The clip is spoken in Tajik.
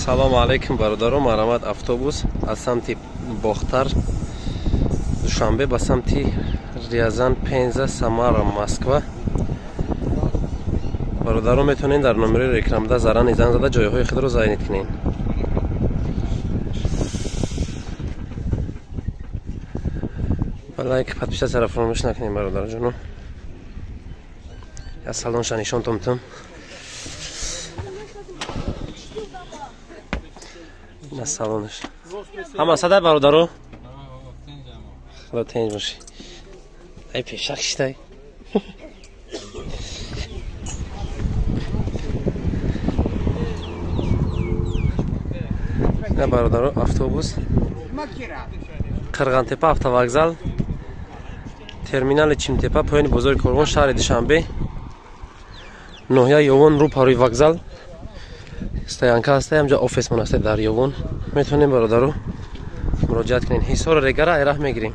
Салому алейкум, бародаро. Марҳамат, автобус аз самти Бохтар, Душанбе ба самти Рязан, Пенза, Самара, Москва. Бародаро, метавонед дар номери рекламада зарани занг зада, ҷойҳои худро занят кунед. Ба лайк, подписаться фаромӯш накунед, бародарҷоно. Я салонша нишонтон метавам. На салонаш ҳама садай, бародаро. Худо тинҷ бошӣ. Ай, пешак шитай. На, бародаро, автобус Қирғантепа автовокзал, терминали Чимтепа, поёни бозори Корвон, шаҳри Душанбе, ноҳияи Ёвон, рӯ парои вокзал стоянка ҳаста. Ҳамҷа офисмон ҳаста дар Ёвон. Метавонем, бародаро, муроҷиат кунед. Ҳисору Регара айраҳ мегирем.